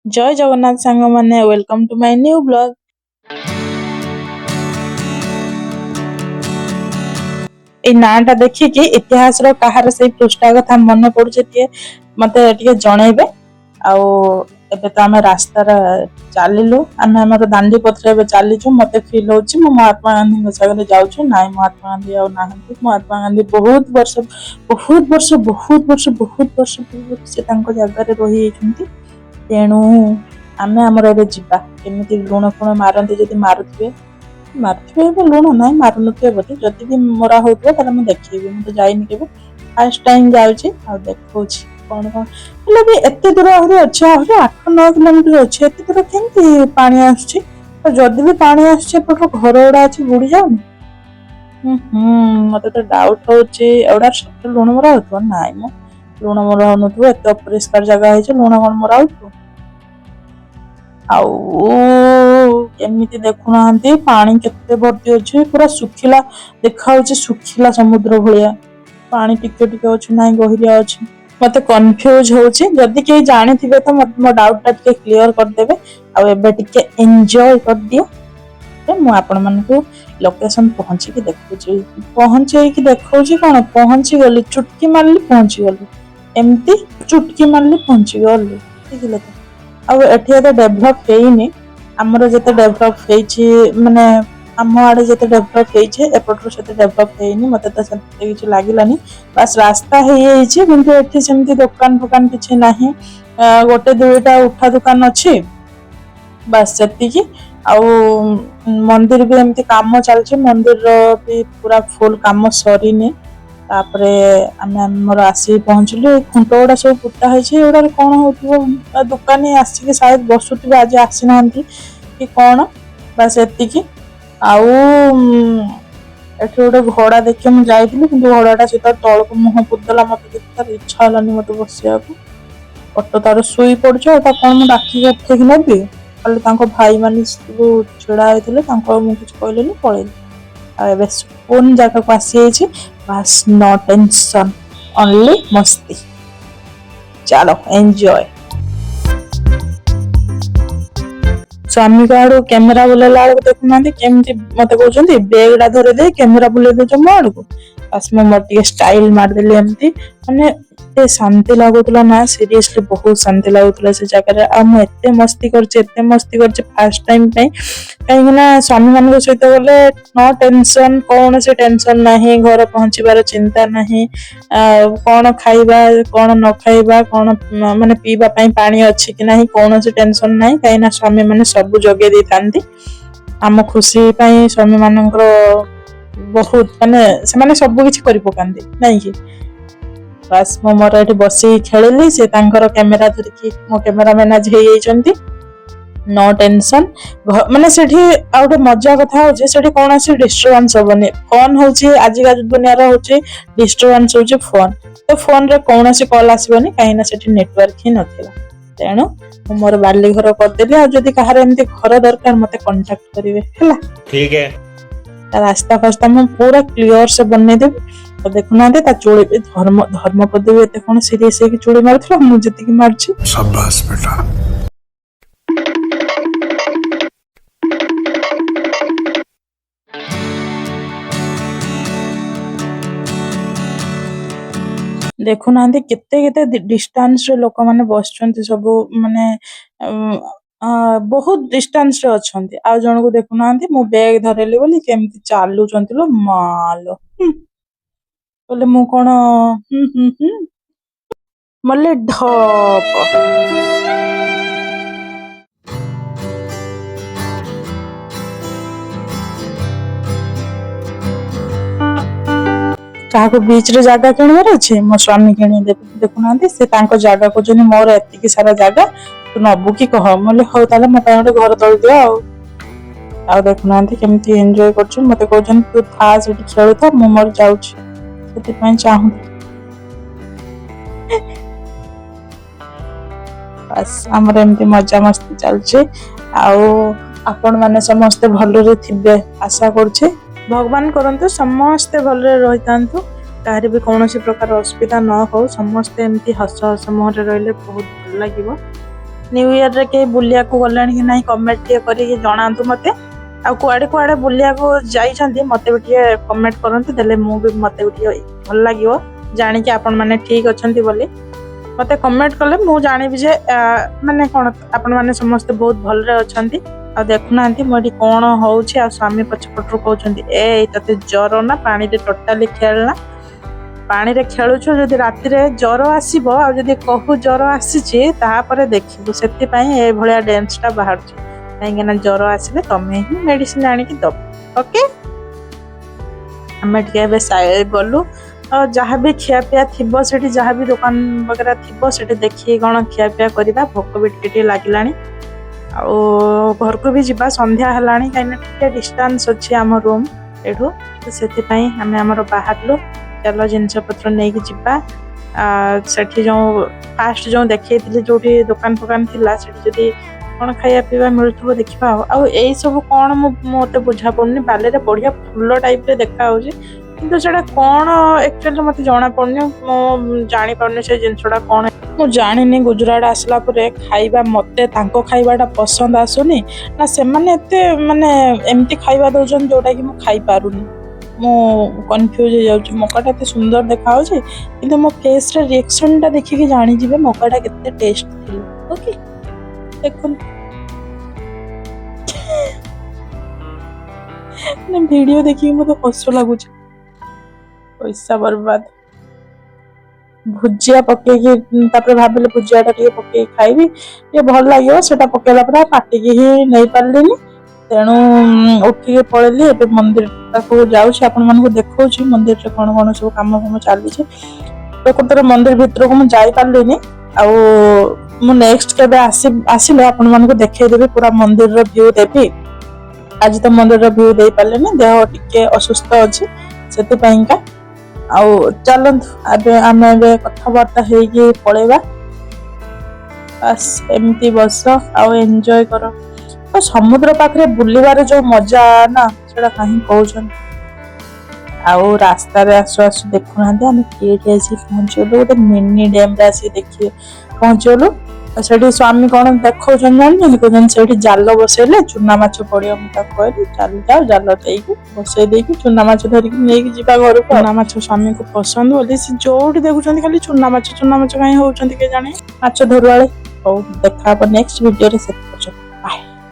ଜୟ ଜଗନ୍ନାଥ ସାଙ୍ଗମାନେ, welcome to my new vlog। ଏଇ ନାଁଟା ଦେଖିକି ଇତିହାସର କାହାର ସେଇ ପୃଷ୍ଠା କଥା ମନେ ପଡୁଛି, ଟିକେ ମତେ ଟିକେ ଜଣେଇବେ। ଆଉ ଏବେ ତ ଆମେ ରାସ୍ତାରେ ଚାଲିଲୁ, ଆମେ ଆମର ଦାଣ୍ଡି ପଥରେ ଏବେ ଚାଲିଛୁ। ମତେ ଫିଲ୍ ହଉଛି ମୁଁ ମହାତ୍ମା ଗାନ୍ଧୀଙ୍କ ସାଙ୍ଗରେ ଯାଉଛୁ। ନାଇଁ, ମହାତ୍ମା ଗାନ୍ଧୀ ଆଉ ନାହାନ୍ତି। ମହାତ୍ମା ଗାନ୍ଧୀ ବହୁତ ବର୍ଷ, ବହୁତ ବର୍ଷ, ବହୁତ ବର୍ଷ, ବହୁତ ବର୍ଷ ପୂର୍ବରୁ ସେ ତାଙ୍କ ଜାଗାରେ ରହିଯାଇଛନ୍ତି। ତେଣୁ ଆମେ ଆମର ଏବେ ଯିବା। କେମିତି ଲୁଣ ଫୁଣ ମାରନ୍ତି, ଯଦି ମାରୁଥିବେ, ମାରୁଥିବେ ଏବେ ଲୁଣ। ନାଇଁ, ମାରୁନଥିବେ ବୋଧେ। ଯଦି ବି ମରା ହଉଥିବ, ତାହେଲେ ମୁଁ ଦେଖେଇବି। ମୁଁ ତ ଯାଇନି କେବେ, ଫାର୍ଷ୍ଟ ଟାଇମ୍ ଯାଉଛି ଆଉ ଦେଖଉଛି କଣ କଣ। ହେଲେ ବି ଏତେ ଦୂର ଆହୁରି ଅଛି, ଆହୁରି 8-9 କିଲୋମିଟର ଅଛି। ଏତେ ଦୂର କେମିତି ପାଣି ଆସୁଛି? ଆଉ ଯଦି ବି ପାଣି ଆସୁଛି, ଏପଟରୁ ଘର ଗୁଡା ଅଛି, ବୁଡି ଯାଉନି? ହୁଁ ହୁଁ ମତେ ତ ଡାଉଟ ହଉଛି, ଏଗୁଡା ସତରେ ଲୁଣ ମରା ହଉଥିବ? ନାଇଁ ମ, ଲୁଣ ମରା ହଉନଥିବ। ଏତେ ଅପରିଷ୍କାର ଜାଗା ହେଇଛି, ଲୁଣ କଣ ମରା ହଉଥିବ? ଆଉ କେମିତି ଦେଖୁନାହାନ୍ତି, ପାଣି କେତେ ଭର୍ତ୍ତି ଅଛି। ପୁରା ଶୁଖିଲା ଦେଖାହଉଛି, ଶୁଖିଲା ସମୁଦ୍ର ଭଳିଆ। ପାଣି ଟିକେ ଟିକେ ଅଛି, ନାଇଁ ଗହିରିଆ ଅଛି। ମତେ କନଫ୍ୟୁଜ ହଉଛି। ଯଦି କେହି ଜାଣିଥିବେ ତ ମତେ ମୋ ଡାଉଟ ଟା ଟିକେ କ୍ଲିୟର କରିଦେବେ। ଆଉ ଏବେ ଟିକେ ଏନ୍ଜୟ କରିଦିଅ। ମୁଁ ଆପଣମାନଙ୍କୁ ଲୋକେସନ ପହଞ୍ଚିକି ଦେଖଉଛି। ପହଞ୍ଚେଇକି ଦେଖଉଛି କଣ, ପହଞ୍ଚି ଗଲି। ଚୁଟକି ମାରିଲି, ପହଞ୍ଚି ଗଲି। ଏମିତି ଚୁଟକି ମାରିଲି, ପହଞ୍ଚି ଗଲି, ବୁଝିଲେ ତ? ଆଉ ଏଠି ଏତେ ଡେଭଲପ ହେଇନି। ଆମର ଯେତେ ଡେଭଲପ ହେଇଛି, ମାନେ ଆମ ଆଡେ ଯେତେ ଡେଭଲପ ହେଇଛି, ଏପଟରୁ ସେତେ ଡେଭଲପ ହେଇନି। ମତେ ତ ସେତେ କିଛି ଲାଗିଲାନି। ବାସ୍ ରାସ୍ତା ହେଇଯାଇଛି, କିନ୍ତୁ ଏଠି ସେମିତି ଦୋକାନ ଫୋକାନ କିଛି ନାହିଁ। ଗୋଟେ ଦୁଇଟା ଉଠା ଦୋକାନ ଅଛି, ବାସ୍ ସେତିକି। ଆଉ ମନ୍ଦିର ବି ଏମିତି କାମ ଚାଲିଛି, ମନ୍ଦିରର ବି ପୁରା ଫୁଲ କାମ ସରିନି। ତାପରେ ଆମେ ଆମର ଆସିକି ପହଞ୍ଚିଲୁ। ଏଇ ଖୁଣ୍ଟ ଗୁଡା ସବୁ ପୋତା ହେଇଛି, ଏଗୁଡାରେ କଣ ହଉଥିବ? ଦୋକାନୀ ଆସିକି ସାୟଦ ବସୁଥିବେ, ଆଜି ଆସିନାହାନ୍ତି କି କଣ। ବାସ୍ ଏତିକି। ଆଉ ଏଠି ଗୋଟେ ଘୋଡା ଦେଖି ମୁଁ ଯାଇଥିଲି, କିନ୍ତୁ ଘୋଡାଟା ସେ ତାର ତଳକୁ ମୁହଁ ପୋତିଦେଲା ମତେ ଦେଖି। ତାର ଇଚ୍ଛା ହେଲାନି ମତେ ବସିବାକୁ। ଅଟୋ ତାର ଶୋଇ ପଡୁଛି, ଆଉ ତାକୁ କଣ ମୁଁ ଡାକିକି ଉଠେଇକି ନେବି? ଖାଲି ତାଙ୍କ ଭାଇ ମାନେ ସବୁ ଛିଡା ହେଇଥିଲେ, ତାଙ୍କୁ ଆଉ ମୁଁ କିଛି କହିଲିନି, ପଳେଇଲି। ଆଉ ଏବେ ସୁକୁନ ଜାଗାକୁ ଆସିଯାଇଛି। ବାସ୍, ନୋ ଟେନସନ, ଓନ୍ଲି ମସ୍ତି। ଚାଲ ଏନ୍ଜୟ। ସ୍ୱାମୀଙ୍କ ଆଡୁ କ୍ୟାମେରା ବୁଲେଇଲା ବେଳକୁ ଦେଖୁନାହାନ୍ତି କେମିତି ମତେ କହୁଛନ୍ତି, ବେଗ ଟା ଧରେଇ ଦେଇ କ୍ୟାମେରା ବୁଲେଇ ଦଉଛ ମୋ ଆଡକୁ। ବାସ୍, ମୁଁ ମୋର ଟିକେ ଷ୍ଟାଇଲ ମାରିଦେଲି ଏମିତି। ମାନେ ଏତେ ଶାନ୍ତି ଲାଗୁଥିଲା ନା, ସିରିୟସଲି ବହୁତ ଶାନ୍ତି ଲାଗୁଥିଲା ସେ ଜାଗାରେ। ଆଉ ମୁଁ ଏତେ ମସ୍ତି କରିଛି, ଏତେ ମସ୍ତି କରିଛି ଫାର୍ଷ୍ଟ ଟାଇମ ପାଇଁ। କାହିଁକି ନା ସ୍ୱାମୀ ମାନଙ୍କ ସହିତ ଗଲେ ନୋ ଟେନସନ, କୌଣସି ଟେନସନ ନାହିଁ, ଘର ପହଞ୍ଚିବାର ଚିନ୍ତା ନାହିଁ, ଆଉ କଣ ଖାଇବା, କଣ ନ ଖାଇବା, କଣ ମାନେ ପିଇବା ପାଇଁ ପାଣି ଅଛି କି ନାହିଁ, କୌଣସି ଟେନସନ ନାହିଁ। କାହିଁକି ନା ସ୍ୱାମୀ ମାନେ ସବୁ ଯୋଗେଇ ଦେଇଥାନ୍ତି ଆମ ଖୁସି ପାଇଁ। ସ୍ୱାମୀ ମାନଙ୍କର ବହୁତ ମାନେ ସେମାନେ ସବୁ କିଛି କରି ପକାନ୍ତି, ନାଇଁ କି? ବାସ୍, ମୁଁ ମୋର ଏଠି ବସିକି ଖେଳିଲି। ସେ ତାଙ୍କର କ୍ୟାମେରା ଧରିକି ମୋ କ୍ୟାମେରାମ୍ୟାନ ଆଜି ହେଇଯାଇଛନ୍ତି। No tension. ମାନେ ସେଠି ଆଉ ଗୋଟେ ମଜା କଥା ହଉଛି, ସେଠି କୌଣସି ଡିଷ୍ଟର୍ବାନ୍ସ ହବନି। ଫୋନ ହଉଛି, ଆଜିକା ଦୁନିଆର ହଉଛି ଡିଷ୍ଟର୍ବାନ୍ସ ହଉଛି ଫୋନ। ତ ଫୋନରେ କୌଣସି କଲ୍ ଆସିବନି, କାହିଁକି ନା ସେଠି ନେଟୱାର୍କ ହିଁ ନଥିଲା। ତେଣୁ ମୁଁ ମୋର ବାଲି ଘର କରିଦେଲି। ଆଉ ଯଦି କାହାର ଏମିତି ଘର ଦରକାର, ମତେ କଣ୍ଟାକ୍ଟ କରିବେ, ହେଲା? ठीक है। ତା ରାସ୍ତା ଫାସ୍ତା ମୁଁ ପୁରା କ୍ଲିୟର ସେ ବନେଇଦେବି। ତ ଦେଖୁନାହାନ୍ତି ତା ଚୁଳି ବି, ଧର୍ମପଦ ବି ଏତେ କଣ ସିରିୟସ ହେଇକି ଚୁଳି ମାରୁଥିଲା, ମୁଁ ଯେତିକି ମାରୁଛି। शाबाश बेटा। ଦେଖୁନାହାନ୍ତି କେତେ କେତେ ଡିଷ୍ଟାନ୍ସ ରେ ଲୋକମାନେ ବସିଛନ୍ତି ସବୁ, ମାନେ ବହୁତ ଡିଷ୍ଟାନ୍ସ ରେ ଅଛନ୍ତି। ଆଉ ଜଣକୁ ଦେଖୁନାହାନ୍ତି, ମୁଁ ବ୍ୟାଗ ଧରେଇଲି ବୋଲି କେମିତି ଚାଲୁଛନ୍ତି ଲୋ ମାଲୋ। କହିଲେ ମୁଁ କଣ ହୁଁ ହୁଁ ହୁଁ ମଲେ ଢପ। କାହାକୁ ବିଚ୍ ରେ ଜାଗା କିଣିବାର ଅଛି, ମୋ ସ୍ୱାମୀ କିଣିଦେବେ। ଦେଖୁନାହାନ୍ତି, ସେ ତାଙ୍କ ଜାଗା କହୁଛନ୍ତି, ମୋର ଏତିକି ସାରା ଜାଗା, ତୁ ନବୁ କି କହ। ମୁଁ କହିଲି, ହଉ ତାହେଲେ ମୋ ପାଇଁ ଗୋଟେ ଘର ତୋଳି ଦିଅ। ଆଉ ଦେଖୁନାହାନ୍ତି କେମିତି ଏନ୍ଜୟ କରୁଛୁ। ମତେ କହୁଛନ୍ତି, ତୁ ଥା ସେଠି ଖେଳୁଥା, ମୁଁ ମୋର ଯାଉଛି। ସେଥିପାଇଁ ଚାହୁଁଥିଲି। ବାସ୍, ଆମର ଏମିତି ମଜାମସ୍ତି ଚାଲିଛି। ଆଉ ଆପଣ ମାନେ ସମସ୍ତେ ଭଲରେ ଥିବେ ଆଶା କରୁଛି। ଭଗବାନ କରନ୍ତୁ ସମସ୍ତେ ଭଲରେ ରହିଥାନ୍ତୁ, କାହାର ବି କୌଣସି ପ୍ରକାର ଅସୁବିଧା ନ ହଉ। ସମସ୍ତେ ଏମିତି ହସ ହସ ମୁହଁରେ ରହିଲେ ବହୁତ ଭଲ ଲାଗିବ। ନ୍ୟୁ ଇୟରରେ କେହି ବୁଲିବାକୁ ଗଲେଣି କି ନାହିଁ କମେଣ୍ଟ ଟିକେ କରିକି ଜଣାନ୍ତୁ ମତେ। ଆଉ କୁଆଡେ କୁଆଡେ ବୁଲିବାକୁ ଯାଇଛନ୍ତି, ମତେ ବି ଟିକେ କମେଣ୍ଟ କରନ୍ତୁ। ଦେଲେ ମୁଁ ବି, ମତେ ବି ଟିକେ ଭଲ ଲାଗିବ ଜାଣିକି ଆପଣ ମାନେ ଠିକ ଅଛନ୍ତି ବୋଲି। ମତେ କମେଣ୍ଟ କଲେ ମୁଁ ଜାଣିବି ଯେ ମାନେ କଣ, ଆପଣମାନେ ସମସ୍ତେ ବହୁତ ଭଲରେ ଅଛନ୍ତି। ଆଉ ଦେଖୁନାହାନ୍ତି, ମୁଁ ଏଠି କଣ ହଉଛି। ଆଉ ସ୍ୱାମୀ ପଛପଟରୁ କହୁଛନ୍ତି, "ଏ ତତେ ଜର ନା? ପାଣିରେ ଟୋଟାଲି ଖେଳନା। ପାଣିରେ ଖେଳୁଛୁ, ଯଦି ରାତିରେ ଜର ଆସିବ ଆଉ ଯଦି କହୁ ଜର ଆସିଛି, ତାପରେ ଦେଖିବୁ।" ସେଥିପାଇଁ ଏଭଳିଆ ଡ୍ୟାନ୍ସଟା ବାହାରୁଛି, କାହିଁକି ନା ଜର ଆସିଲେ ତମେ ହିଁ ମେଡିସିନ ଆଣିକି ଦବ। ଓକେ, ଆମେ ଟିକେ ଏବେ ଗଲୁ। ଆଉ ଯାହା ବି ଖିଆପିଆ ଥିବ ସେଠି, ଯାହା ବି ଦୋକାନ ବଗେରା ଥିବ ସେଠି ଦେଖିକି କଣ ଖିଆପିଆ କରିବା। ଭୋକ ବି ଟିକେ ଟିକେ ଲାଗିଲାଣି। ଆଉ ଘରକୁ ବି ଯିବା, ସନ୍ଧ୍ୟା ହେଲାଣି, କାହିଁକିନା ଟିକେ ଡିଷ୍ଟାନ୍ସ ଅଛି ଆମ ରୁମ୍ ଏଠୁ। ତ ସେଥିପାଇଁ ଆମେ ଆମର ବାହାରିଲୁ, ଚାଲ ଜିନିଷ ପତ୍ର ନେଇକି ଯିବା। ସେଠି ଯୋଉ ଫାଷ୍ଟ ଯୋଉ ଦେଖେଇଥିଲି, ଯୋଉଠି ଦୋକାନ ଫୋକାନ ଥିଲା, ସେଠି ଯଦି କଣ ଖାଇବା ପିଇବା ମିଳୁଥିବ ଦେଖିବା। ଆଉ ଏଇ ସବୁ କଣ, ମୁଁ ମତେ ବୁଝା ପଡୁନି। ବାଲିରେ ବଢିଆ ଫୁଲ ଟାଇପରେ ଦେଖା ହଉଛି, କିନ୍ତୁ ସେଟା କଣ ଆକ୍ଚୁଆଲି ମତେ ଜଣା ପଡୁନି। ମୁଁ ଜାଣିପାରୁନି ସେ ଜିନିଷଟା କଣ। ମୁଁ ଜାଣିନି, ଗୁଜୁରାଟ ଆସିଲା ପରେ ଖାଇବା ମତେ ତାଙ୍କ ଖାଇବାଟା ପସନ୍ଦ ଆସୁନି ନା ସେମାନେ ଏତେ ମାନେ ଏମିତି ଖାଇବା ଦଉଛନ୍ତି ଯୋଉଟା କି ମୁଁ ଖାଇପାରୁନି। ମୁଁ କନଫ୍ୟୁଜ ହେଇଯାଉଛି। ମକାଟା ଏତେ ସୁନ୍ଦର ଦେଖାଯାଉଛି, କିନ୍ତୁ ମୋ ଫେସର ରିଆକ୍ସନଟା ଦେଖିକି ଜାଣିଯିବେ ମକାଟା କେତେ ଟେଷ୍ଟ ଥିଲା। ଓକେ, ଦେଖନ୍ତୁ ମାନେ ଭିଡିଓ ଦେଖିକି ମତେ ହସ ଲାଗୁଛି। ପଇସା ବର୍ବାଦ। ଭୁଜିଆ ପକେଇକି ତାପରେ ଭାବିଲି ଭୁଜିଆ ଟା ଟିକେ ପକେଇକି ଖାଇବି, ଟିକେ ଭଲ ଲାଗିବ। ସେଟା ପକେଇଲା ପରେ ଆଉ ପାଟିକି ହିଁ ନେଇ ପାରିଲିନି। ତେଣୁ ଉଠିକି ପଳେଇଲି। ଏବେ ମନ୍ଦିର ପାଖକୁ ଯାଉଛି, ଆପଣ ମାନଙ୍କୁ ଦେଖଉଛି ମନ୍ଦିରରେ କଣ କଣ ସବୁ କାମ ଫାମ ଚାଲିଛି। ପ୍ରକୃତରେ ମନ୍ଦିର ଭିତରକୁ ମୁଁ ଯାଇପାରିଲିନି। ଆଉ ମୁଁ ନେକ୍ସଟ କେବେ ଆସିଲେ ଆପଣ ମାନଙ୍କୁ ଦେଖେଇଦେବି, ପୁରା ମନ୍ଦିରର ଭ୍ୟୁ ଦେବି। ଆଜି ତ ମନ୍ଦିରର ଭ୍ୟୁ ଦେଇପାରିଲିନି, ଦେହ ଟିକେ ଅସୁସ୍ଥ ଅଛି ସେଥିପାଇଁକା। ଆଉ ଚାଲନ୍ତୁ, ଏବେ ଆମେ ଏବେ କଥାବାର୍ତ୍ତା ହେଇକି ପଳେଇବା। ବାସ୍, ଏମିତି ବସ ଆଉ ଏନ୍ଜୟ କର। ତ ସମୁଦ୍ର ପାଖରେ ବୁଲିବାର ଯୋଉ ମଜା ନା, ସେଟା କାହିଁ କହୁଛନ୍ତି। ଆଉ ରାସ୍ତାରେ ଆସୁ ଆସୁ ଦେଖୁନାହାନ୍ତି, ଆମେ କେଇଠି ଆସିକି ପହଞ୍ଚିଗଲୁ। ଗୋଟେ ମିନି ଡ୍ୟାମରେ ଆସିକି ଦେଖି ପହଞ୍ଚିଗଲୁ। ଆଉ ସେଠି ସ୍ୱାମୀ କଣ ଦେଖଉଛନ୍ତି ଜାଣିଛନ୍ତି? କହୁଛନ୍ତି, ସେଇଠି ଜାଲ ବସେଇଲେ ଚୁନା ମାଛ ପଡିବ। ମୁଁ ତାକୁ କହିଲି, ଚାଲି ଯାଅ, ଜାଲ ଦେଇକି ବସେଇ ଦେଇକି ଚୁନା ମାଛ ଧରିକି ନେଇକି ଯିବା ଘରକୁ। ଚୁନା ମାଛ ସ୍ୱାମୀଙ୍କୁ ପସନ୍ଦ ବୋଲି ସେ ଯୋଉଠି ଦେଖୁଛନ୍ତି ଖାଲି ଚୁନା ମାଛ, ଚୁନା ମାଛ କାହିଁ ହଉଛନ୍ତି କେଜାଣି ମାଛ ଧରୁଆଳେ। ହଉ, ଦେଖା ହବ ନେକ୍ସଟ ଭିଡିଓରେ। ସେ